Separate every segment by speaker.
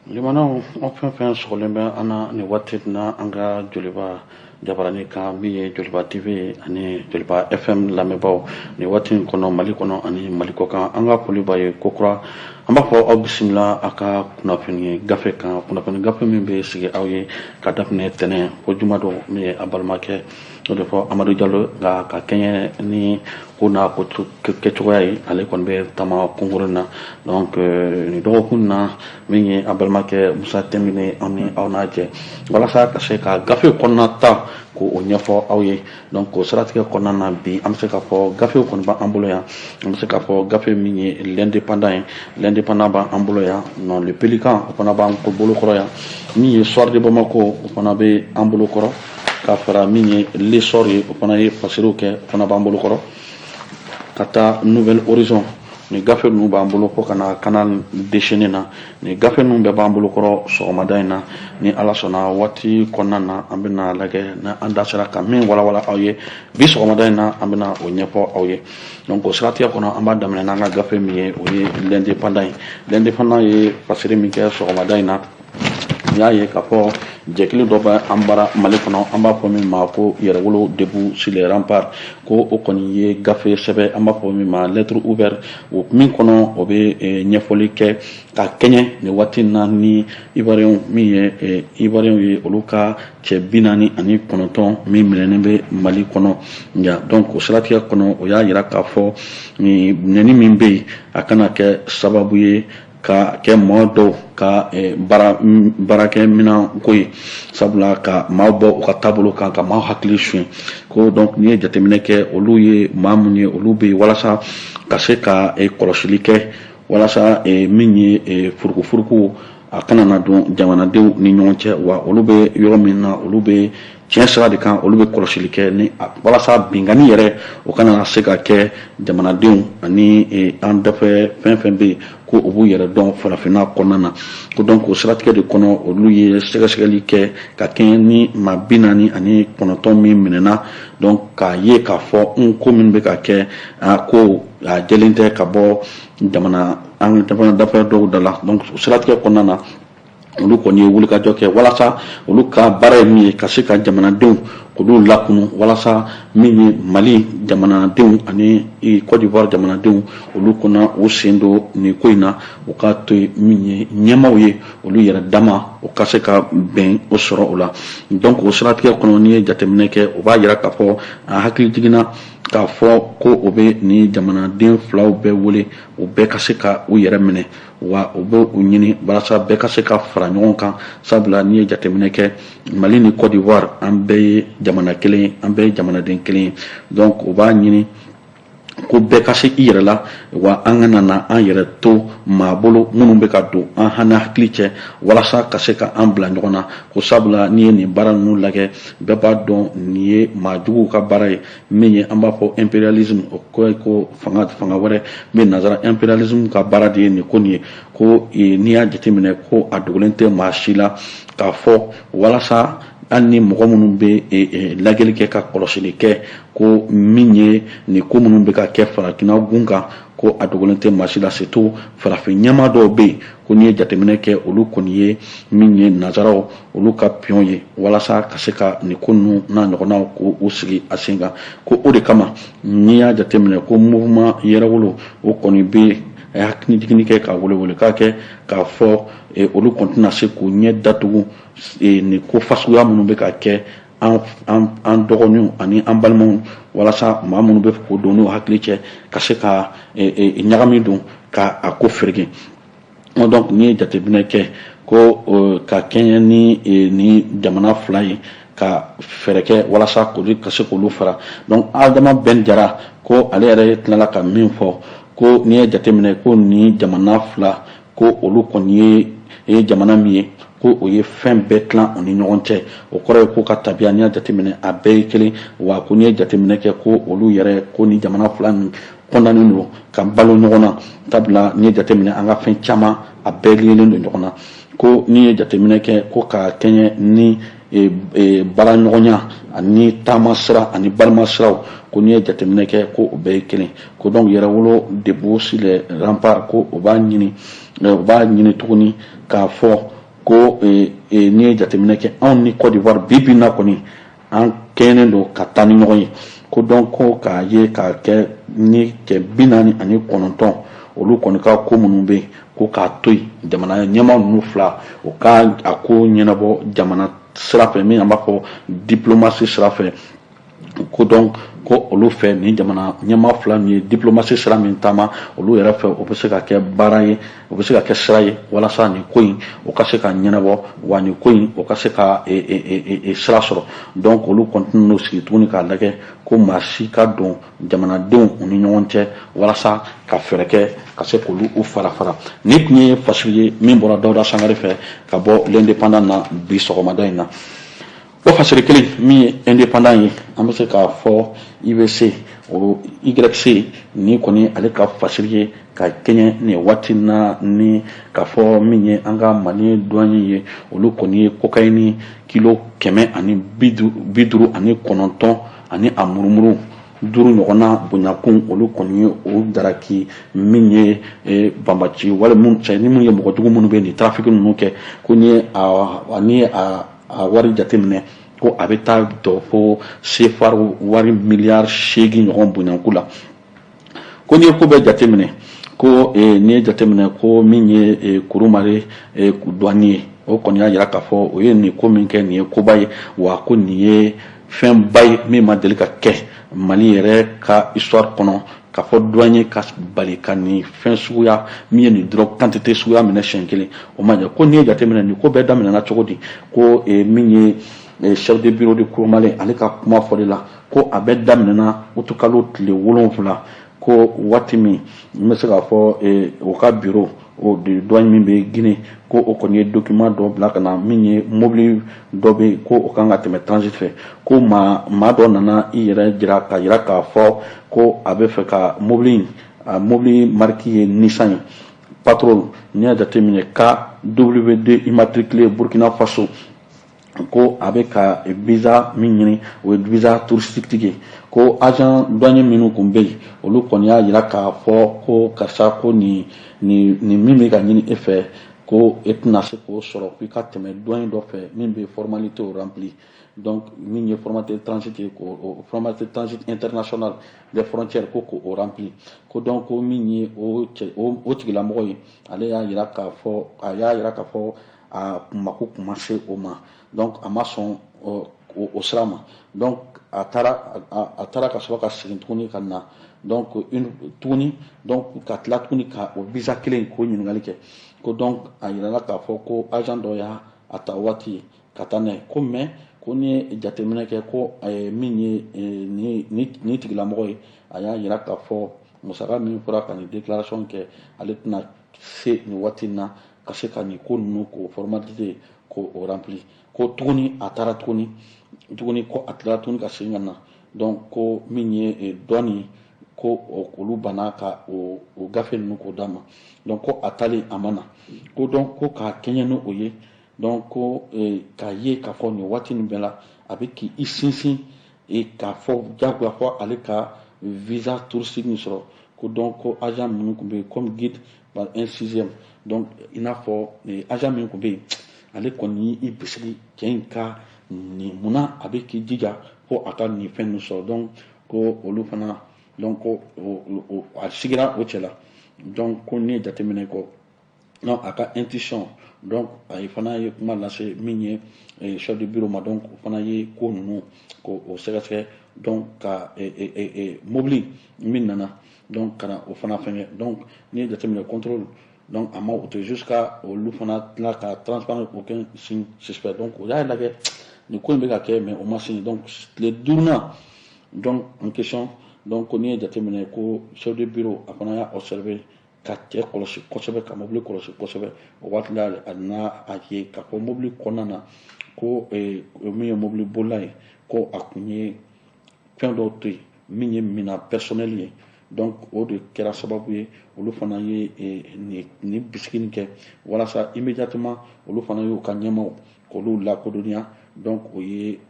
Speaker 1: Limanaw, aw fɛn fɛn sɔgɔlen bɛ an na nin waati in na, an ka Joliba jabarani kan, min ye Joliba TV ye ani Joliba FM lamɛnbaaw, nin waati in kɔnɔ, Mali kɔnɔ ani Mali kɔkan, an ka foli b'a ye kokura. An b'a fɔ aw bisimila a ka kunnafoni gafe kan, kunnafoni gafe min bɛ sigi aw ye ka daminɛ tɛnɛn fo juma don. Min ye a balimakɛ o de fɔ, Amadu Jalo, nka ka kɛɲɛ ni ko n'a ko kɛcogoya ye, ale kɔni bɛ taama kunkurun na. Donc nin dɔgɔkun na, min ye a balimakɛ Musa Tɛmine, an ni aw n'a jɛ walasa ka se ka gafe kɔnɔna ta k'o ɲɛfɔ aw ye. Donc o siratigɛ kɔnɔna na, bi an bɛ se k'a fɔ gafew kɔni b'an bolo yan. An bɛ se k'a fɔ gafe min ye L'Indépendant ye, L'Indépendant b'an bolo yan non, Le Pélican, o fana b'an bolo kɔrɔ yan. Min ye Soir de Bamako, o fana bɛ an bolo kɔrɔ, ka fara min ye L'Essor ye, o fana ye fasiriw kɛ, o fana b'an bolo kɔrɔ, ka taa Nouvel Horizon. Nin gafe ninnu b'an bolo fo ka na Canal déchaîné na. Nin gafe ninnu bɛɛ b'an bolo kɔrɔ sɔgɔmada in na. Ni Ala sɔnna, waati kɔnɔna na, an bɛna lajɛ ni an da sera ka min walawala aw ye bi sɔgɔmada in na, an bɛna o ɲɛfɔ aw ye. Donc o siratigɛ kɔnɔ, an b'a daminɛ n'an ka gafe min ye, o ye L'Indépendant ye. L'Indépendant ye fasiri min kɛ sɔgɔmada in na, n y'a ye k'a fɔ jɛkulu dɔ bɛ an bara Mali kɔnɔ, an b'a fɔ min ma ko Yɛrɛwolo Debout sur les Remparts, ko o kɔni ye gafe sɛbɛn, an b'a fɔ min ma lettre ouverte, o min kɔnɔ o bɛ ɲɛfɔli kɛ ka kɛɲɛ nin waati na ni Ivoiriyɛnw, min ye Ivoiriyɛnw ye, olu ka cɛ 49 min minɛnen bɛ Mali kɔnɔ nka. Donc o siratigɛ kɔnɔ, o y'a yira k'a fɔ nin minɛni min bɛ yen, a kana kɛ sababu ye ka kɛ mɔgɔ dɔw ka baarakɛminɛn ko ye, sabula ka maaw bɔ u ka taabolo kan, ka maaw hakili suɲɛ ko. Donc n'i ye jateminɛ kɛ, olu ye maa mun ye, olu bɛ yen walasa ka se ka kɔlɔsili kɛ, walasa min ye furukufuruku, a kana na don jamanadenw ni ɲɔgɔn cɛ. Wa olu bɛ yɔrɔ min na, olu bɛ tiɲɛ sira de kan, olu bɛ kɔlɔsili kɛ ni walasa binkanni yɛrɛ, o kana na se ka kɛ jamanadenw ani an dafɛ fɛn fɛn bɛ yen ko u b'u yɛrɛ dɔn farafinna kɔnɔna na ko. Donc o siratigɛ de kɔnɔ, olu ye sɛgɛsɛgɛli kɛ ka kɛɲɛ ni maa 49 min minɛna. Donc k'a ye k'a fɔ n ko min bɛ ka kɛ, a ko a jɛlen tɛ ka bɔ jamana an jamana dafɛ dɔw da la. Donc o siratigɛ kɔnɔna na, olu kɔni ye wulikajɔ kɛ walasa olu ka baara ye min ye, ka se ka jamanadenw k'olu lakunu, walasa min ye Mali jamanadenw ani Côte d'Ivoire jamanadenw, olu kɔnɔ u sen don nin ko in na, u ka to yen min ye ɲɛmaaw ye, olu yɛrɛ dama u ka se ka bɛn o sɔrɔ o la. Donc o siratigɛ kɔnɔ, n'i ye jateminɛ kɛ, o b'a yira k'a fɔ a hakili jiginna k'a fɔ ko o bɛ nin jamanaden filaw bɛɛ wele, u bɛɛ ka se ka u yɛrɛ minɛ, wa u bɛ u ɲini walasa bɛɛ ka se ka fara ɲɔgɔn kan, sabula n'i ye jateminɛ kɛ, Mali ni Côte d'Ivoire, an bɛɛ ye jamana kelen ye, an bɛɛ ye jamanaden kelen ye. Donc u b'a ɲini ko bɛɛ ka se i yɛrɛ la, wa an kana na an yɛrɛ to maa bolo minnu bɛ ka don an hana hakili cɛ walasa ka se ka an bila ɲɔgɔn na ko, sabula n'i ye nin baara ninnu lajɛ, bɛɛ b'a dɔn nin ye maa juguw ka baara ye, min ye an b'a fɔ impérialisme, o kɔrɔ ye ko fanga wɛrɛ min nanzara impérialisme ka baara de ye nin ko nin ye. Ko n'i y'a jateminɛ, ko a dogolen tɛ maa si la k'a fɔ walasa hali ni mɔgɔ minnu bɛ lajɛli kɛ ka kɔlɔsili kɛ, ko min ye nin ko minnu bɛ ka kɛ farafinna gun kan, ko a dogolen tɛ maa si la, surtout farafin ɲɛmaa dɔw bɛ yen, ko n'i ye jateminɛ kɛ, olu kɔni ye min ye nanzaraw olu ka pion ye, walasa ka se ka nin ko ninnu n'a ɲɔgɔnnaw k'u sigi a sen kan. Ko o de kama, n'i y'a jateminɛ, ko mouvement Yɛrɛwolo, o kɔni bɛ hakili jiginni kɛ ka welewelekan kɛ k'a fɔ olu kɔni tɛna se k'u ɲɛ datugu nin ko fasuguya minnu bɛ ka kɛ an dɔgɔninw ani an balimaw, walasa maa minnu bɛ k'o don n'u hakili cɛ ka se ka ɲagami don ka a ko fereke. Donc n'i ye jateminɛ kɛ, ko ka kɛɲɛ ni ni jamana fila ye ka fɛɛrɛ kɛ walasa k'olu ka se k'olu fara. Donc Adama Ben Jara, ko ale yɛrɛ tilala ka min fɔ, ko n'i ye jateminɛ, ko ni jamana fila, ko olu kɔni ye jamana min ye, ko o ye fɛn bɛɛ tilan u ni ɲɔgɔn cɛ, o kɔrɔ ye ko ka tabiya, n'i y'a jateminɛ, a bɛɛ ye kelen. Wa ko n'i ye jateminɛ kɛ, ko olu yɛrɛ, ko ni jamana fila nin kɔndannen don ka balo ɲɔgɔn na, sabula n'i ye jateminɛ, an ka fɛn caman, a bɛɛ liélen don ɲɔgɔn na. Ko n'i ye jateminɛ kɛ, ko ka kɛɲɛ ni baaraɲɔgɔnya ani taama sira ani balima siraw, ko n'i ye jateminɛ kɛ, ko o bɛɛ ye kelen. Ko donc Yɛrɛwolo Debout sur les Remparts, ko o b'a ɲini U b'a ɲini tuguni k'a fɔ ko n'i ye jateminɛ kɛ, anw ni Côte d'Ivoire, bi bi in na kɔni, an kɛɲɛnen don ka taa ni ɲɔgɔn ye. Ko donc ko k'a ye k'a kɛ ni cɛ 49, olu kɔni ka ko minnu bɛ yen, ko k'a to yen, jamana ɲɛmaa ninnu fila, o ka a ko ɲɛnabɔ jamana sira fɛ, min an b'a fɔ diplomatie sira fɛ. Ko donc ko olu fɛ, nin jamana ɲɛmaa fila nin ye diplomatie sira min taama, olu yɛrɛ fɛ, o bɛ se ka kɛ baara ye, o bɛ se ka kɛ sira ye walasa nin ko in o ka se ka ɲɛnabɔ, wa nin ko in o ka se ka sira sɔrɔ. Donc olu kɔni n'u sigi tuguni k'a lajɛ ko maa si ka don jamanadenw u ni ɲɔgɔn cɛ walasa ka fɛɛrɛ kɛ ka se k'olu u fara fara. Nin tun ye fasiri ye min bɔra Dawuda Sangare fɛ ka bɔ L'Indépendant na bi sɔgɔmada in na. O fasiri kelen min ye Indépendant ye, an bɛ se k'a fɔ IBC, o YC ni kɔni, ale ka fasiri ye ka kɛɲɛ nin waati na ni k'a fɔ min ye an ka Mali douane ye, olu kɔni ye cocaïne kilo 159 ani a murumuru 5 ɲɔgɔnna bonyakun, olu kɔni ye o daraki min ye banbaci wala mun ni minnu ye mɔgɔ jugu minnu bɛ nin trafic ninnu kɛ. Ko ni ye a ni ye a wari jateminɛ, ko a bɛ taa dɔ fo CFA wari miliyari 8 ɲɔgɔn bonyaku la. Ko n'i ye ko bɛɛ jateminɛ, ko n'i ye jateminɛ ko min ye Kurumare douane ye, o kɔni y'a jira k'a fɔ o ye nin ko min kɛ, nin ye koba ye, wa ko nin ye fɛnba ye min ma deli ka kɛ Mali yɛrɛ ka histoire kɔnɔ, k'a fɔ douanier ka bali ka nin fɛn suguya min ye nin drogue quantité suguya minɛ siɲɛ kelen, o ma ɲɛ. Ko n'i ye jateminɛ, nin ko bɛɛ daminɛna cogo di? Ko min ye chef de bureau de Kurumale, ale ka kuma fɔli la, ko a bɛɛ daminɛna utukalo tile 7, ko waati min n bɛ se k'a fɔ o ka bureau o de douane min bɛ Guinée, ko o kɔni ye document dɔ bila ka na, min ye mobili dɔ bɛ ko o kan ka tɛmɛ transit fɛ. Ko maa maa dɔ nana i yɛrɛ jira ka jira k'a fɔ ko a bɛ fɛ ka mobili in, a mobili marque ye Nissan ye Patrol, n'i y'a jateminɛ KW2 immatriculé Burkina Faso, ko a bɛ ka visa min ɲini, o ye visa touristique ye. Ko agent douanier minnu tun bɛ yen, olu kɔni y'a jira k'a fɔ ko karisa, ko nin nin nin min bɛ ka ɲini e fɛ, ko e tɛna se k'o sɔrɔ f'i ka tɛmɛ douane dɔ fɛ min bɛ formalité rempli, donc min ye formalité transit ye, k'o formalité transit international des frontières, ko k'o rempli. Ko donc ko min ye o cɛ o tigilamɔgɔ ye, ale y'a jira k'a fɔ a y'a jira k'a fɔ a mako kun ma se o ma, donc a ma sɔn o sira ma. Donc a taara ka sɔrɔ ka segin tuguni ka na, donc une tuguni, donc ka tila tuguni ka o visa kelen k'o ɲininkali kɛ. Ko donc a yirala k'a fɔ ko agent dɔ y'a a ta waati ye ka taa n'a ye. Ko mais ko n'i ye jateminɛ kɛ, ko min ye nin tigilamɔgɔ ye, a y'a yira k'a fɔ musaka min fɔra ka nin déclaration kɛ, ale tɛna se nin waati in na ka se ka nin ko ninnu k'o formalité k'o rempli. Ko tuguni a taara tuguni tuguni, ko a tilala tuguni ka segin ka na, donc ko min ye douane, ko olu banna ka o gafe ninnu k'o d'a ma. Donc ko a taalen a ma na. Ko donc ko k'a kɛɲɛ ni o ye, donc ko k'a ye k'a fɔ nin waati nin bɛɛ la, a bɛ k'i sinsin k'a fɔ diyagoya fɔ ale ka visa touristique nin sɔrɔ. Ko donc ko agent minnu tun bɛ yen comme guide par un sixième, donc i n'a fɔ agent min tun bɛ yen, ale kɔni y'i bisigi cɛ in ka nin munna a bɛ k'i jija ko a ka nin fɛn ninnu sɔrɔ. Donc ko olu fana, donc ko a sigira o cɛ la. Donc ko n'i ye jateminɛ kɔ, donc a ka intuition, donc a ye fana ye kuma lase min ye chef de bureau ma, donc o fana ye ko ninnu ko o sɛgɛsɛgɛ, donc ka mobili min nana, donc ka na o fana fɛngɛ. Donc n'i ye jateminɛ, contrôle, donc a ma o to jusqu'à olu fana tila ka transparent, aucun signe suspect. Donc o y'a lajɛ nin ko in bɛ ka kɛ, mais o ma signe. Donc tile duurunan, donc en question, donc n'i ye jateminɛ, ko chef de bureau a fana y'a observé ka cɛ kɔlɔsi kosɛbɛ, ka mobili kɔlɔsi kosɛbɛ. O waati la, a nana a ye k'a fɔ mobili kɔnɔna na, ko min ye mobili bolila ye, ko a kun ye fɛn dɔw to yen min ye minɛn personnel ye. Donc o de kɛra sababu ye, olu fana ye nin bisigi nin kɛ walasa immédiatement olu fana y'u ka ɲɛmaaw k'olu lakodɔnniya. Donc o ye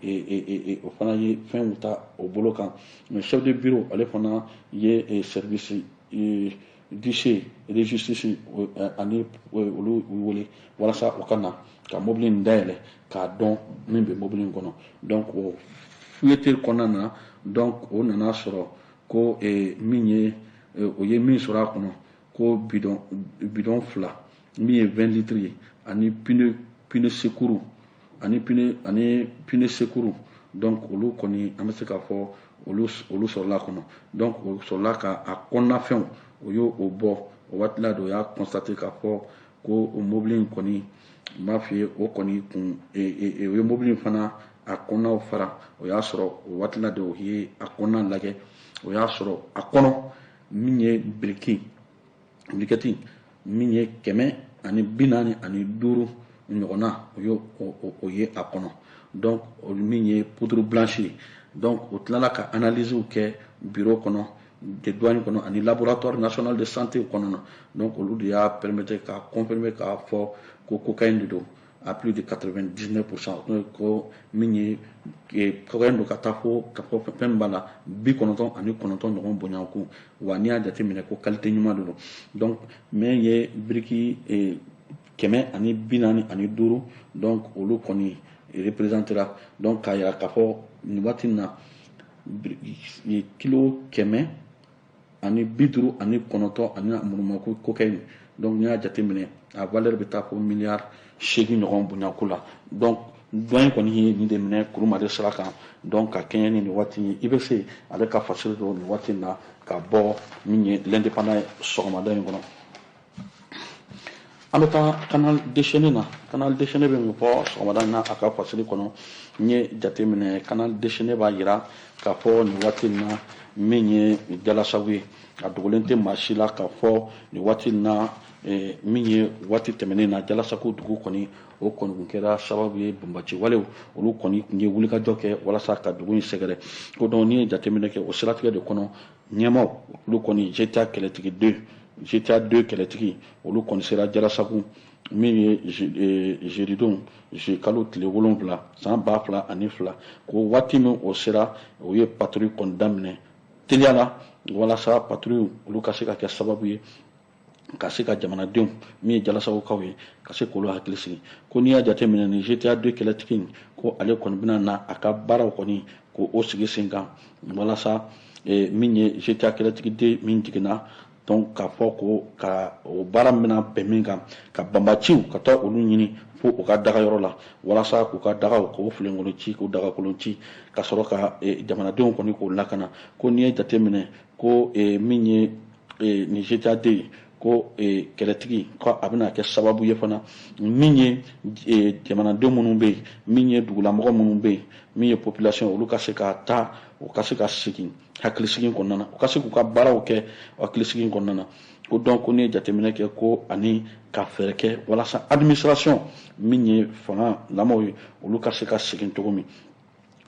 Speaker 1: o fana ye fɛnw ta o bolo kan. Mais chef de bureau, ale fana ye service Guichet de justice ani olu wele walasa u ka na ka mobili in dayɛlɛ k'a dɔn min bɛ mobili in kɔnɔ. Donc o fouille kɔnɔna na, donc o nana sɔrɔ ko min ye o ye min sɔrɔ a kɔnɔ, ko bidon 2 min ye 20 litres ye, ani pneu secours, ani pneu, ani pneu secours. Donc olu kɔni, an bɛ se k'a fɔ olu sɔrɔla a kɔnɔ. Donc o sɔrɔla ka a kɔnɔnafɛnw, o y'o o bɔ. O waati la de, o y'a constaté k'a fɔ ko o mobili in kɔni, n b'a f'i ye, o kɔni kun o ye mobili in fana a kɔnɔnaw fara. O y'a sɔrɔ o waati la de, o ye a kɔnɔna lajɛ, o y'a sɔrɔ a kɔnɔ min ye biriki, briquet min ye 145 ɲɔgɔnna, o y'o o ye a kɔnɔ. Donc o min ye poudre blanche ye. Donc o tilala ka analyse kɛ bureau kɔnɔ de douane kɔnɔ ani laboratoire national de santé kɔnɔ na. Donc olu de y'a permettre k'a confirmer k'a fɔ ko cocaïne de don à plus de 99%, ko min ye cocaïne don ka taa fo ka fɔ fɛn min b'a la 99 ɲɔgɔn bonya kun. Wa n'i y'a jateminɛ ko qualité ɲuman de don. Donc min ye biriki 145, donc olu kɔni représentera. Donc k'a yira k'a fɔ nin waati in na, kilo 159 ani murumako cocaïne. Donc n'i y'a jateminɛ, a valeur bɛ taa fo miliyari 8 ɲɔgɔn bonyako la. Donc douane kɔni ye nin de minɛ kurumade sira kan. Donc ka kɛɲɛ ni nin waati ye, IBC ale ka fasiri don nin waati in na ka bɔ min ye L'Indépendant ye sɔgɔmada in kɔnɔ. An bɛ taa Canal Déchaîné na. Canal Déchaîné bɛ mun fɔ sɔgɔmada in na a ka fasiri kɔnɔ? N ye jateminɛ, Canal Déchaîné b'a yira k'a fɔ nin waati in na, min ye Jalasagu ye, a dogolen tɛ maa si la k'a fɔ nin waati in na, min ye waati tɛmɛnen na, Jalasagu dugu kɔni, o kɔni kun kɛra sababu ye banbaci walew, olu kɔni tun ye wulikajɔ kɛ walasa ka dugu in sɛgɛrɛ. Ko donc n'i ye jateminɛ kɛ, o siratigɛ de kɔnɔ, ɲɛmaw olu kɔni, GTA kɛlɛtigi 2, GTA 2 kɛlɛtigi, olu kɔni sera Jalasagu min ye jeudi don, juillet kalo tile 7 san 2002. Ko waati min o sera, o ye patrouille kɔni daminɛ teliya la walasa patrouille olu ka se ka kɛ sababu ye ka se ka jamanadenw min ye Jalasagokaw ye, ka se k'olu hakili sigi. Ko n'i y'a jateminɛ, ni GTA 2 kɛlɛtigi in, ko ale kɔni bɛna na a ka baaraw kɔni k'o sigi sen kan walasa min ye GTA kɛlɛtigi den min jiginna, donc k'a fɔ ko ka o baara bɛna bɛn min kan, ka banbaciw ka taa olu ɲini fo u ka dagayɔrɔ la, walasa k'u ka dagaw k'o filenkolon ci, k'u dagakolon ci, ka sɔrɔ ka jamanadenw kɔni k'o lakana. Ko n'i ye jateminɛ, ko min ye nin GTA 2 ye, ko kɛlɛtigi, ko a bɛna kɛ sababu ye fana min ye jamanadenw minnu bɛ yen, min ye dugulamɔgɔ minnu bɛ yen, min ye population, olu ka se ka taa, u ka se ka segin hakilisigi kɔnɔna na, u ka se k'u ka baaraw kɛ hakilisigi kɔnɔna na. Ko donc ko n'i ye jateminɛ kɛ, ko ani ka fɛɛrɛ kɛ walasa administration min ye fanga lamɔw ye, olu ka se ka segin cogo min.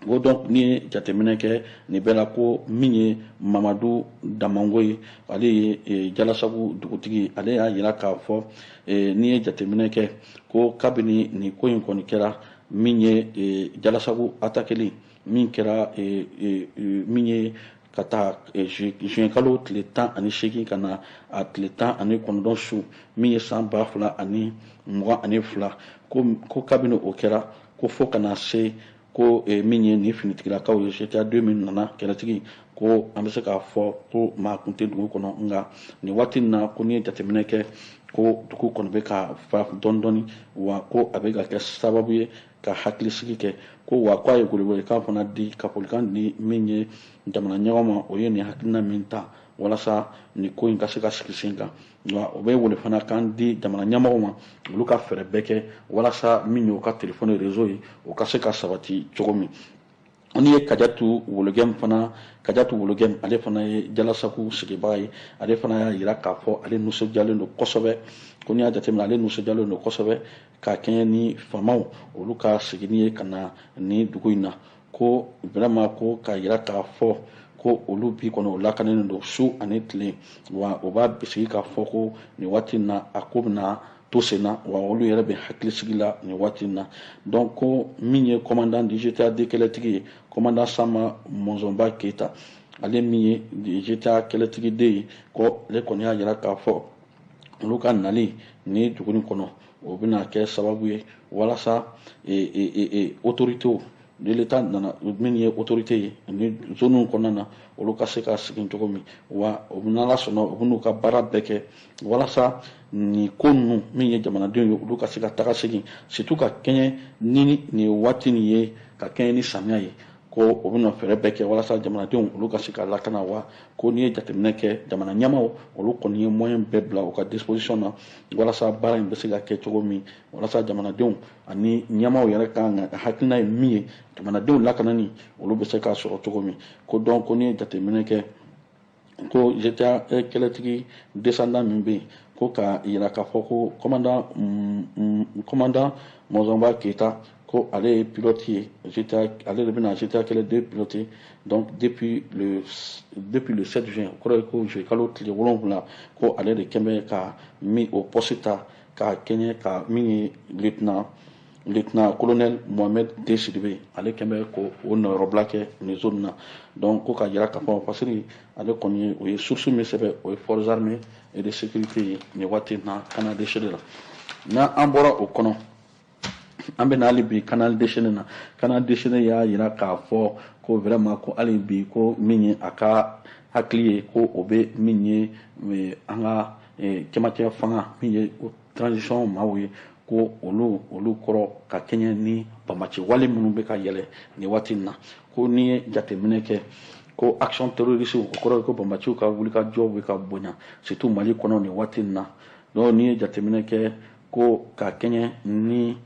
Speaker 1: Ko donc n'i ye jateminɛ kɛ nin bɛɛ la, ko min ye Mamadu Damango ye, ale ye Jalasagu dugutigi ye, ale y'a yira k'a fɔ n'i ye jateminɛ kɛ, ko kabini nin ko in kɔni kɛra, min ye Jalasagu attaqueli min kɛra, min ye ka taa juin kalo tile 18 ka na a tile 19 su, min ye san 2022, ko kabini o kɛra, ko fo ka na se ko min ye nin finitigilakaw ye, GTA 2 min nana kɛlɛtigi, ko an bɛ se k'a fɔ ko maa kun tɛ dugu kɔnɔ. Nka nin waati in na, ko n'i ye jateminɛ kɛ, ko dugu kɔni bɛ ka fa dɔɔni dɔɔni, wa ko a bɛ ka kɛ sababu ye ka hakilisigi kɛ. Ko wa ko a ye welewelekan fana di, ka folikan di min ye jamana ɲɛmɔgɔ ma, o ye nin hakilina min ta walasa nin ko in ka se ka sigi sen kan. Wa o bɛ wele fana kan di jamana ɲɛmɔgɔw ma, olu ka fɛɛrɛ bɛɛ kɛ walasa min y'o ka téléphone réseau ye, o ka se ka sabati cogo min. N'i ye Kajatu Wologɛm fana, Kajatu Wologɛm, ale fana ye Jalasagu sigibaga ye, ale fana y'a yira k'a fɔ ale nisɔndiyalen don kosɛbɛ. Ko n'i y'a jateminɛ, ale nisɔndiyalen don kosɛbɛ ka kɛɲɛ ni faamaw olu ka seginni ye ka na nin dugu in na. Ko vraiment, ko k'a yira k'a fɔ ko olu bi kɔnɔ o lakanen don su ani tile, wa o b'a bisigi k'a fɔ ko nin waati in na, a ko bɛna to sen na, wa olu yɛrɛ bɛ hakilisigi la nin waati in na. Donc ko min ye commandant du GTA 2 kɛlɛtigi ye, commandant Sama Mɔnzɔnba Keyita, Ale min ye GTA kɛlɛtigiden ye, ko ale kɔni y'a jira k'a fɔ olu ka nali ni dugu nin kɔnɔ, o bɛna kɛ sababu ye walasa autorités de l'État nana, min ye autorité ye ni zone kɔnɔna na, olu ka se ka sigi cogo min wa. U n'Ala sɔnna, u bɛn'u ka baara bɛɛ kɛ walasa nin ko ninnu, min ye jamanadenw ye, olu ka se ka taga segin, surtout ka kɛɲɛ ni nin waati nin ye, ka kɛɲɛ ni samiya ye, ko o bɛna fɛɛrɛ bɛɛ kɛ walasa jamanadenw olu ka se ka lakana wa. Ko n'i ye jateminɛ kɛ, jamana ɲɛmaaw olu kɔni ye moyen bɛɛ bila u ka disposition na walasa baara in bɛ se ka kɛ cogo min, walasa jamanadenw ani ɲɛmaaw yɛrɛ kan ka hakilina ye min ye, jamanadenw lakanani, olu bɛ se k'a sɔrɔ cogo min. Ko donc ko n'i ye jateminɛ kɛ, ko GTA kɛlɛtigi descendant min bɛ yen, ko ka yira k'a fɔ ko commandant Mɔzɔnba Keyita, ko ale ye pilote ye GTA, ale de bɛna GTA kɛlɛ de piloter. Donc depuis le 7 juin, o kɔrɔ ye ko juillet kalo tile 7, ko ale de kɛn bɛ ka min o poste ta ka kɛɲɛ ka min ye lieutenant colonel Mohamed D Sidibe, ale kɛn bɛ ko o nɔyɔrɔbila kɛ nin zone na. Donc ko ka jira k'a fɔ, parce que ale kɔni ye, o ye source min sɛbɛn, o ye forces armées et de sécurité ye nin waati in na Canal déchaîné la. N'an bɔra o kɔnɔ, an bɛ na hali bi Canal déchaîné na. Canal déchaîné y'a jira k'a fɔ ko vraiment, ko hali bi, ko min ye a ka hakili ye, ko o bɛ min ye an ka cɛmancɛ fanga, min ye transition maaw ye, ko olu kɔrɔ ka kɛɲɛ ni bamaci wale minnu bɛ ka yɛlɛ nin waati in na. Ko n'i ye jateminɛ kɛ, ko action terroriste, o kɔrɔ ye ko bamaciw ka wulikajɔ bɛ ka bonya, surtout Mali kɔnɔ nin waati in na. Donc n'i ye jateminɛ kɛ, ko ka kɛɲɛ ni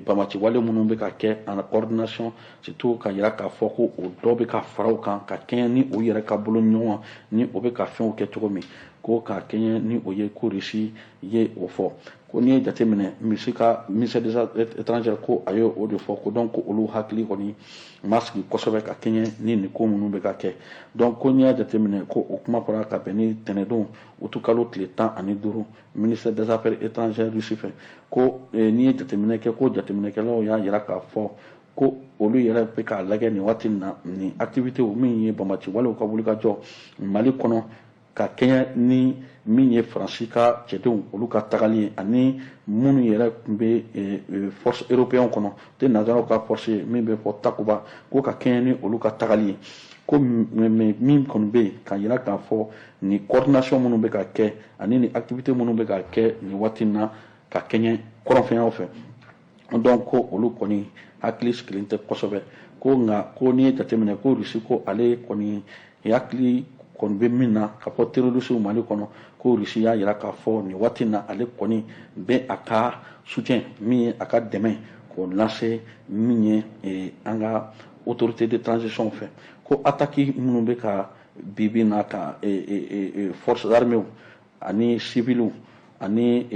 Speaker 1: bamaci wale minnu bɛ ka kɛ en coordination, surtout ka yira k'a fɔ ko o dɔ bɛ ka fara u kan ka kɛɲɛ ni u yɛrɛ ka bolo ɲɔgɔn ni o bɛ ka fɛnw kɛ cogo min, ko ka kɛɲɛ ni o ye, ko Russie ye o fɔ. Ko n'i ye jateminɛ, misi ka ministère des Affaires étrangères, ko a ye o de fɔ, ko donc ko olu hakili kɔni ma sigi kosɛbɛ ka kɛɲɛ ni nin ko minnu bɛ ka kɛ. Donc ko n'i y'a jateminɛ, ko o kuma fɔra ka bɛn ni tɛnɛndon utu kalo tile 15, ministère des Affaires étrangères Russie fɛ. Ko n'i ye jateminɛ kɛ, ko jateminɛkɛlaw y'a jira k'a fɔ ko olu yɛrɛ bɛ k'a lajɛ nin waati in na, nin activité min ye bamaci walew ka wulikajɔ Mali kɔnɔ, ka kɛɲɛ ni min ye Faransi ka cɛdenw olu ka tagali ye, ani minnu yɛrɛ tun bɛ force européen kɔnɔ tɛ, nanzaraw ka force ye min bɛ fɔ Takuba, ko ka kɛɲɛ ni olu ka tagali ye, ko min kɔni bɛ yen ka yira k'a fɔ nin coordination minnu bɛ ka kɛ ani nin activité minnu bɛ ka kɛ nin waati in na ka kɛɲɛ kɔrɔnfɛnyaw fɛ. Donc ko olu kɔni hakili sigilen tɛ kosɛbɛ. Ko nka ko n'i ye jateminɛ, ko Russie, ko ale kɔni hakili kɔni bɛ min na ka fɔ terroriste Mali kɔnɔ, ko Russie y'a jira k'a fɔ nin waati in na, ale kɔni bɛ a ka soutien, min ye a ka dɛmɛ, k'o lase min ye an ka autorité de transition fɛ. Ko attaque minnu bɛ ka bibi na ka forces armées ani civils ani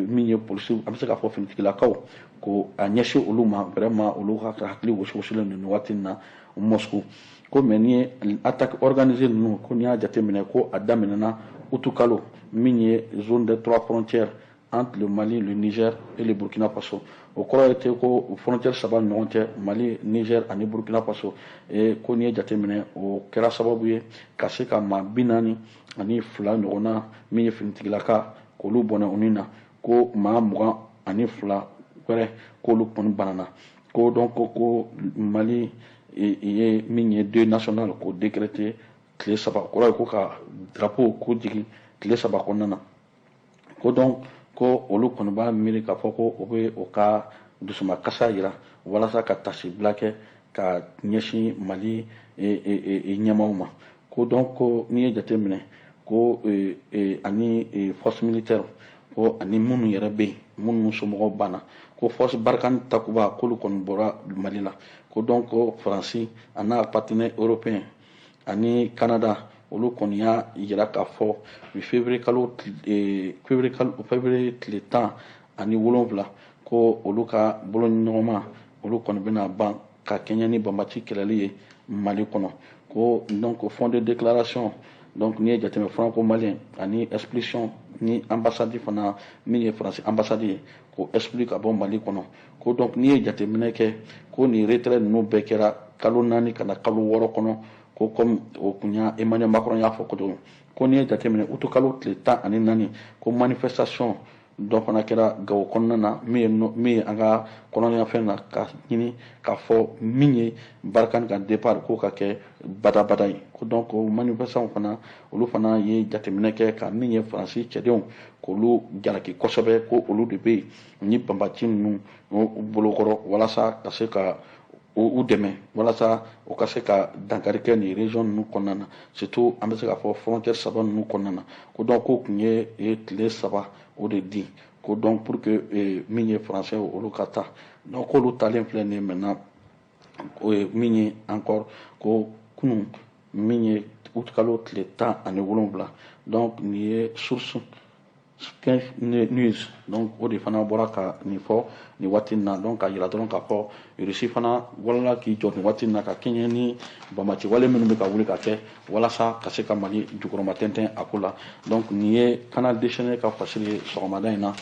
Speaker 1: min ye polisiw, an bɛ se k'a fɔ finitigilakaw, ko a ɲɛsin olu ma, vraiment olu ka hakili wosiwosilen don nin waati in na Moscou. Ko mais ni ye attaque organisée ninnu, ko n'i y'a jateminɛ, ko a daminɛna utu kalo, min ye zone de trois frontières entre le Mali, le Niger et le Burkina Faso. O kɔrɔ ye ten ko frontière saba ni ɲɔgɔn cɛ, Mali, Niger ani Burkina Faso. E ko n'i ye jateminɛ, o kɛra sababu ye ka se ka maa 42 ɲɔgɔnna, min ye finitigilaka, k'olu bɔnɛ u ni na, ko maa 22 wɛrɛ k'olu kɔni banana. Ko donc ko Mali ye min ye deuil national k'o décréter tile 3, o kɔrɔ ye ko ka drapeau ko jigin tile 3 kɔnɔna na. Ko donc ko olu kɔni b'a miiri k'a fɔ ko o bɛ o ka dusumakasa yira walasa ka tasibila kɛ ka ɲɛsin Mali ɲɛmaaw ma. Ko donc ko n'i ye jateminɛ, ko ani force militaire, ko ani minnu yɛrɛ bɛ yen, minnu somɔgɔw banna, ko force Barkhane, Takuba, k'olu kɔni bɔra Mali la. Ko donc ko Faransi a n'a partenaire européen ani Canada, olu kɔni y'a yira k'a fɔ février kalo, février kalo, février tile 17, ko olu ka bolo ɲɔgɔnma, olu kɔni bɛna ban ka kɛɲɛ ni banbaci kɛlɛli ye Mali kɔnɔ. Ko donc fond de déclaration, donc n'i ye jateminɛ, franco malien ani expulsion ni ambassade fana, min ye Faransi ambassade ye, k'o exclure ka bɔ Mali kɔnɔ. Ko donc n'i ye jateminɛ kɛ, ko nin retrait ninnu bɛɛ kɛra kalo 4 ka na kalo 6 kɔnɔ. Ko comme o kun y'a Emmanuel Macron y'a fɔ kojugu, ko n'i ye jateminɛ utu kalo tile 14, ko manifestation dɔ fana kɛra Gawo kɔnɔna na, min ye an ka kɔnɔnafɛn na, ka ɲini k'a fɔ min ye Barkhane ka départ k'o ka kɛ badabada ye. Ko donc o manifestation fana, olu fana ye jateminɛ kɛ ka min ye Faransi cɛdenw, k'olu jalaki kosɛbɛ, ko olu de bɛ yen ni banbaci ninnu bolokɔrɔ walasa ka se ka u dɛmɛ, walasa u ka se ka dankari kɛ nin région ninnu kɔnɔna na, surtout an bɛ se k'a fɔ frontière saba ninnu kɔnɔna na. Ko donc k'o tun ye tile 3 o de di, ko donc pour que min ye français olu ka taa. Donc k'olu taalen filɛ nin ye maintenant, o ye min ye encore ko kunun min ye août kalo tile 17. Donc nin ye source News, donc o de fana bɔra ka nin fɔ nin waati in na. Donc ka yira dɔrɔn k'a fɔ Russie fana walala k'i jɔ nin waati in na ka kɛɲɛ ni banbaci wale minnu bɛ ka wuli ka kɛ walasa ka se ka Mali jukɔrɔma tɛntɛn a ko la. Donc nin ye Canal Déchaîné ka fasiri ye sɔgɔmada in na,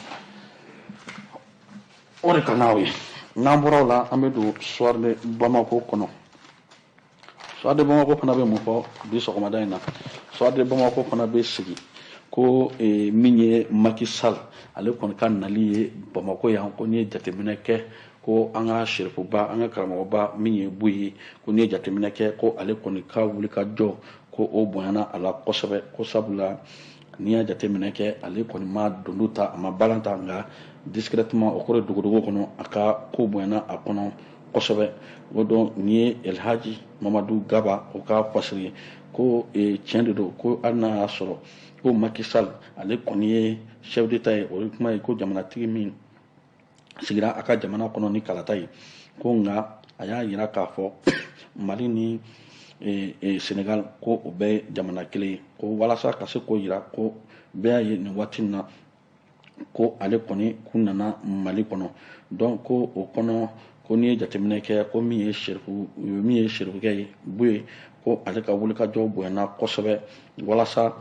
Speaker 1: o de ka n'aw ye. N'an bɔra o la, an bɛ don Soir de Bamako kɔnɔ. Soir de Bamako fana bɛ mun fɔ bi sɔgɔmada in na? Soir de Bamako fana bɛ sigi ko min ye Macky Sall, ale kɔni ka nali ye Bamako yan, ko n'i ye jateminɛ kɛ, ko an ka serifuba, an ka karamɔgɔba min ye Buye, ko n'i ye jateminɛ kɛ, ko ale kɔni ka wuli ka jɔ, ko o bonyana a la kosɛbɛ, ko sabula n'i y'a jateminɛ kɛ, ale kɔni ma dundu ta, a ma balan ta, nka discrètement, o kɔrɔ ye dogodogo kɔnɔ, a ka ko bonyana a kɔnɔ kosɛbɛ. O donc nin ye Elhaji Mamadu Gaba o ka fasiri ye, ko tiɲɛ de don, ko hali n'a y'a sɔrɔ ko Macky Sall ale kɔni ye chef d'état ye, o ye kuma ye ko jamanatigi min sigira a ka jamana kɔnɔ ni kalata ye, ko nka a y'a yira k'a fɔ Mali ni Sénégal, ko o bɛɛ ye jamana kelen ye, ko walasa ka se k'o yira ko bɛɛ y'a ye nin waati in na ko ale kɔni kun nana Mali kɔnɔ. Donc ko o kɔnɔ, ko n'i ye jateminɛ kɛ, ko min ye serifu, min ye serifukɛ ye Buye, ko ale ka wulikajɔ bonyana kosɛbɛ walasa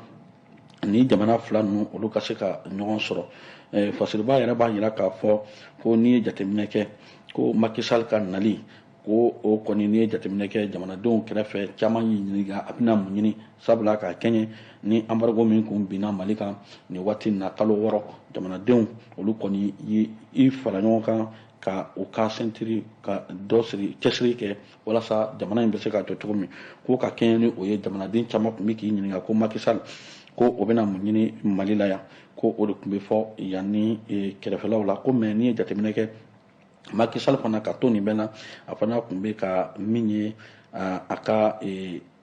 Speaker 1: ni jamana fila ninnu olu ka se ka ɲɔgɔn sɔrɔ. Fasiriba yɛrɛ b'a yira k'a fɔ ko n'i ye jateminɛ kɛ, ko Macky Sall ka nali, ko o kɔni n'i ye jateminɛ kɛ, jamanadenw kɛrɛfɛ caman y'i ɲininka a bɛna mun ɲini, sabula k'a kɛɲɛ ni embargo min kun binna Mali kan nin waati in na kalo 6, jamanadenw olu kɔni i fara ɲɔgɔn kan ka u ka ceinture ka dɔ siri, cɛsiri kɛ walasa jamana in bɛ se ka jɔ cogo min. Ko ka kɛɲɛ ni o ye, jamanaden caman tun bɛ k'i ɲininka ko Macky Sall ko o bɛna mun ɲini Mali la yan, ko o de tun bɛ fɔ yan ni kɛrɛfɛlaw la. Ko mais n'i ye jateminɛ kɛ, Macky Sall fana ka to nin bɛɛ la, a fana tun bɛ ka min ye a ka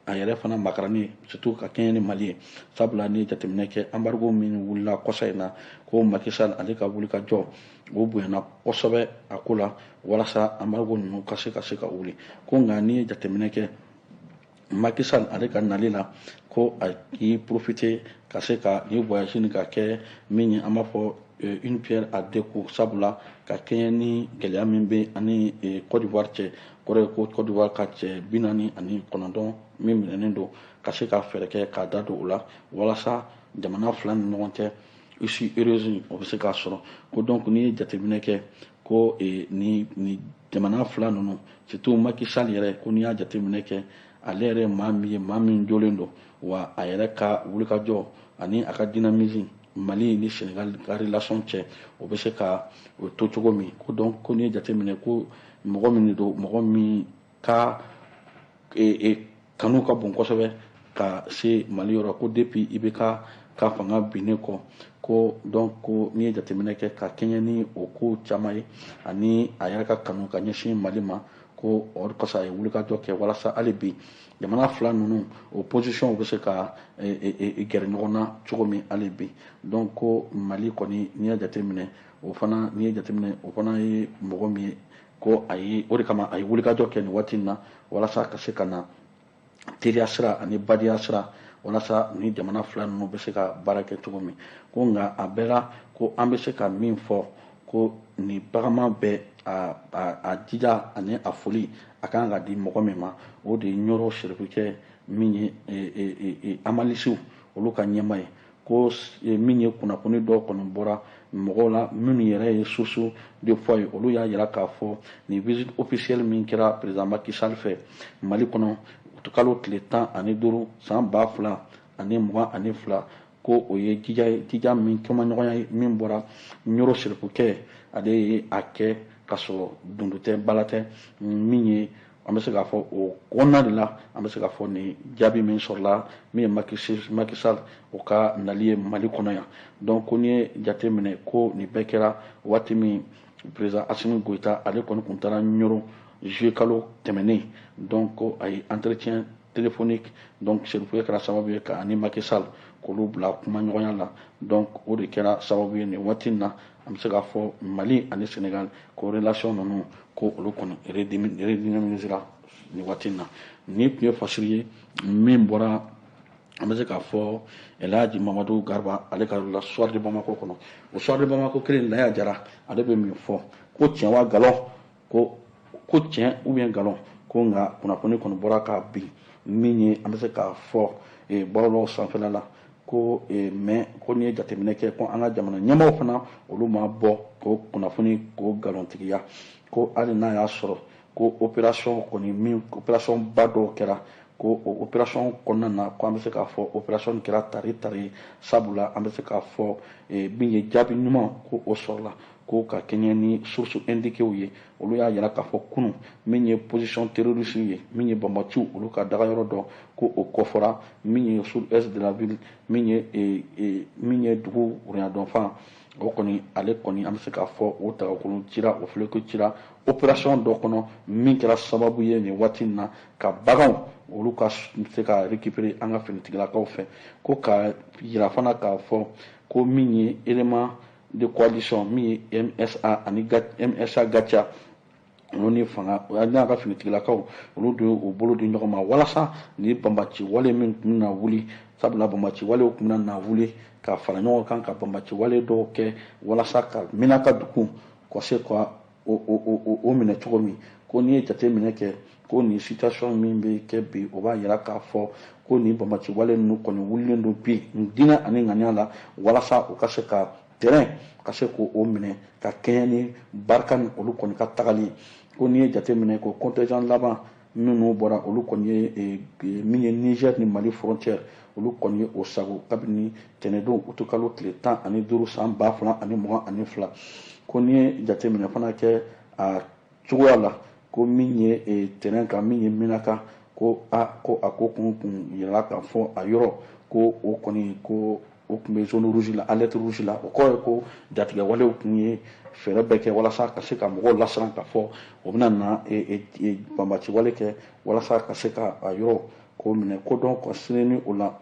Speaker 1: a yɛrɛ fana makarani, surtout ka kɛɲɛ ni Mali ye, sabula n'i ye jateminɛ kɛ, embargo min wulila kɔsa in na, ko Macky Sall ale ka wuli ka jɔ o bonyana kosɛbɛ a ko la walasa embargo ninnu ka se ka wuli. Ko nka n'i ye jateminɛ kɛ Macky Sall ale ka nali la, ko a k'i profiter ka se ka nin voyage nin ka kɛ min ye, an b'a fɔ une pierre à deux coups, sabula ka kɛɲɛ ni gɛlɛya min bɛ ani Côte d'Ivoire cɛ, kɔrɔ ye ko Côte d'Ivoire ka cɛ 49 min minɛnen don, ka se ka fɛɛrɛ kɛ k'a da don o la walasa jamana fila ni ɲɔgɔn cɛ issue heureuse o bɛ se k'a sɔrɔ. Ko donc n'i ye jateminɛ kɛ, ko ni jamana fila ninnu, surtout Macky Sall yɛrɛ, ko n'i y'a jateminɛ kɛ, ale yɛrɛ ye maa min ye, maa min jɔlen don, wa a yɛrɛ ka wulikajɔ ani a ka dynamisme Mali ni Sénégal ka relation cɛ, o bɛ se ka o to cogo min. Ko donc ko n'i ye jateminɛ, ko mɔgɔ min don, mɔgɔ min ka kanu ka bon kosɛbɛ ka se Mali yɔrɔ, ko depuis IBK ka fanga binnen kɔ, ko donc ko n'i ye jateminɛ kɛ ka kɛɲɛ ni o ko caman ye ani a yɛrɛ ka kanu ka ɲɛsin Mali ma, ko o kɔsɔn a ye wulikajɔ kɛ walasa hali bi jamana fila ninnu o position bɛ se ka gɛrɛ ɲɔgɔn na cogo min hali bi. Donc ko Mali kɔni n'i y'a jateminɛ, o fana n'i ye jateminɛ, o fana ye mɔgɔ min ye, ko a ye o de kama a ye wulikajɔ kɛ nin waati in na walasa ka se ka na teriya sira ani badenya sira walasa ni jamana fila ninnu bɛ se ka baara kɛ cogo min. Ko nka a bɛɛ la, ko an bɛ se ka min fɔ, ko nin bagama bɛɛ a jija ani a foli a kan ka di mɔgɔ min ma, o de ye Ɲɔrɔ serifukɛ min ye amalisiw olu ka ɲɛmaa ye. Ko min ye kunnafoni dɔw kɔni bɔra mɔgɔw la minnu yɛrɛ ye source de foi ye, olu y'a yira k'a fɔ nin visite officielle min kɛra président Macky Sall fɛ Mali kɔnɔ utukalo tile 15 san 2022, ko o ye jija ye, jija min kumaɲɔgɔnya ye min bɔra Ɲoro Serifukɛ, ale ye a kɛ ka sɔrɔ dundu tɛ, bala tɛ. Min ye an bɛ se k'a fɔ o kɔnɔna de la, an bɛ se k'a fɔ nin jaabi min sɔrɔla, min ye Macky Sall o ka nali ye Mali kɔnɔ yan. Donc ko n'i ye jate minɛ ko nin bɛɛ kɛra waati min président Assimi Goïta ale kɔni tun taara Ɲoro juillet kalo tɛmɛnen. Donc ko a ye entretien téléphonique, donc Serifukɛ kɛra sababu ye ka ani Macky Sall k'olu bila kumaɲɔgɔnya la. Donc o de kɛra sababu ye nin waati in na, an bɛ se k'a fɔ Mali ani Sénégal ko relation ninnu, ko olu kɔni redynamisera nin waati in na. Nin tun ye fasiri ye min bɔra, an bɛ se k'a fɔ, Elhaji Mamadu Garba ale ka la Soir de Bamako kɔnɔ. O Soir de Bamako kelen, Laya Jara ale bɛ min fɔ ko tiɲɛ wa nkalon, ko tiɲɛ ou bien nkalon, ko nka kunnafoni kɔni bɔra ka bin min ye, an bɛ se k'a fɔ bɔlɔlɔ sanfɛla la ko mais ko n'i ye jateminɛ kɛ ko an ka jamana ɲɛmaaw fana, olu ma bɔ k'o kunnafoni k'o nkalontigiya, ko hali n'a y'a sɔrɔ ko opération kɔni min opération ba dɔw kɛra, ko o opération kɔnɔna na, ko an bɛ se k'a fɔ opération kɛra tari tari, sabula an bɛ se k'a fɔ min ye jaabi ɲuman ko o sɔrɔla, ko ka kɛɲɛ ni source indiquées ye, olu y'a yira k'a fɔ kunun min ye position terroriste ye, min ye banbatiw olu ka dagayɔrɔ dɔ, ko o kɔfɔra min ye sud est de la ville, min ye dugu wuruyadɔnfan o kɔni, ale kɔni an bɛ se k'a fɔ o tagakolo cira, o fileko cira opération dɔ kɔnɔ min kɛra sababu ye nin waati in na ka baganw olu ka se ka récupérer an ka finitigilakaw fɛ. Ko ka yira fana k'a fɔ ko min ye élément de coalition min ye MSA ani MSA Gatia, olu ni fanga n'a ka finitigilakaw, olu de y'u bolo di ɲɔgɔn ma walasa ni banbaci wale min tun bɛna wuli, sabula banbaci walew tun bɛna na wuli ka fara ɲɔgɔn kan ka banbaci wale dɔw kɛ walasa ka Menaka dugu ka se ka o minɛ cogo min. Ko n'i ye jateminɛ kɛ ko nin situation min bɛ kɛ bi, o b'a yira k'a fɔ ko nin banbaci wale ninnu kɔni wulilen don bi diinɛ ani ŋaniya la walasa u ka se ka terrain ka se k'o minɛ ka kɛɲɛ ni barika ni olu kɔni ka tagali ye. Ko n'i ye jateminɛ ko contingent laban minnu bɔra, olu kɔni ye min ye Niger ni Mali frontière, olu kɔni ye o sago kabini tɛnɛdon utukalo tile 15 san 2022. Ko n'i ye jateminɛ fana kɛ a cogoya la, ko min ye terrain kan, min ye Menaka, ko a ko a ko kun yirala k'a fɔ a yɔrɔ ko o kɔni ko o tun bɛ zone rouge la, alerte rouge la. O kɔrɔ ye ko jatigɛ walew tun ye fɛɛrɛ bɛɛ kɛ walasa ka se ka mɔgɔw lasiran k'a fɔ o bɛna na banbaci wale kɛ walasa ka se ka a yɔrɔ k'o minɛ. Ko donc ka sini ni o la,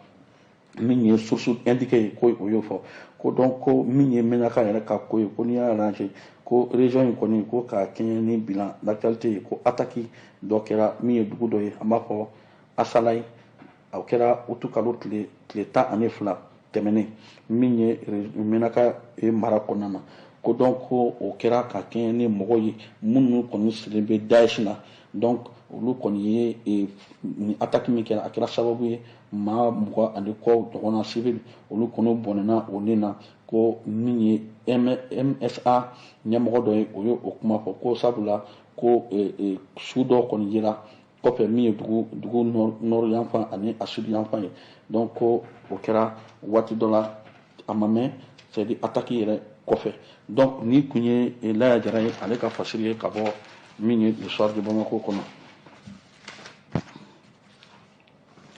Speaker 1: min ye source indiquée ye, ko o y'o fɔ ko donc ko min ye Menaka yɛrɛ ka ko ye, ko n'i y'a lajɛ ko région in kɔni, ko ka kɛɲɛ ni bilan d'actualité ye, ko attaque dɔ kɛra min ye dugu dɔ ye, an b'a fɔ Asalayi, o kɛra utukalo tile 12 tɛmɛnen, min ye Menaka mara kɔnɔna na. Ko donc ko o kɛra ka kɛɲɛ ni mɔgɔw ye minnu kɔni sigilen bɛ Daesh la. Donc olu kɔni ye ni attaque min kɛra, a kɛra sababu ye maa 20 ani kɔ ɲɔgɔnna civil, olu kɔni bɔnɛna o ni na. Ko min ye MSA ɲɛmɔgɔ dɔ ye, o ye o kuma fɔ ko sabula ko su dɔ kɔni yera kɔfɛ min ye dugu nord yanfan ani a sud yanfan ye. Donc ko o kɛra waati dɔ la, a ma mɛn, c'est à dire attaque yɛrɛ kɔfɛ. Donc ni kun ye Laya Jara ye, ale ka fasiri ye ka bɔ min ye Le Soir de Bamako kɔnɔ.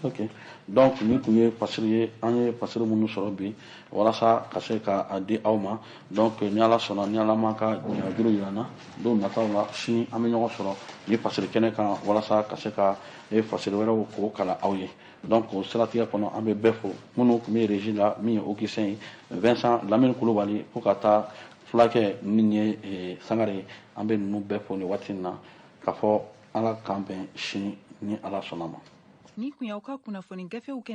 Speaker 1: Ok, donc ni kun ye fasiri ye, an ye fasiri minnu sɔrɔ bi walasa ka se ka a di aw ma. Donc ni Ala sɔnna, ni Ala ma ka juru yira n na, don nataw la, sini an bɛ ɲɔgɔn sɔrɔ ni fasiri kɛnɛ kan walasa ka se ka fasiri wɛrɛw k'o kalan aw ye. Donc o siratigɛ kɔnɔ, an bɛ bɛɛ fo, minnu tun bɛ régie la, min ye Augustin ye, Vincent Lamine Kulubali, fo ka taa fulakɛ min ye Sangare ye, an bɛ ninnu bɛɛ fo nin waati in na k'a fɔ Ala k'an bɛn sini ni Ala sɔnna ma.
Speaker 2: Ni kun y'aw ka kunnafoni gafew kɛ.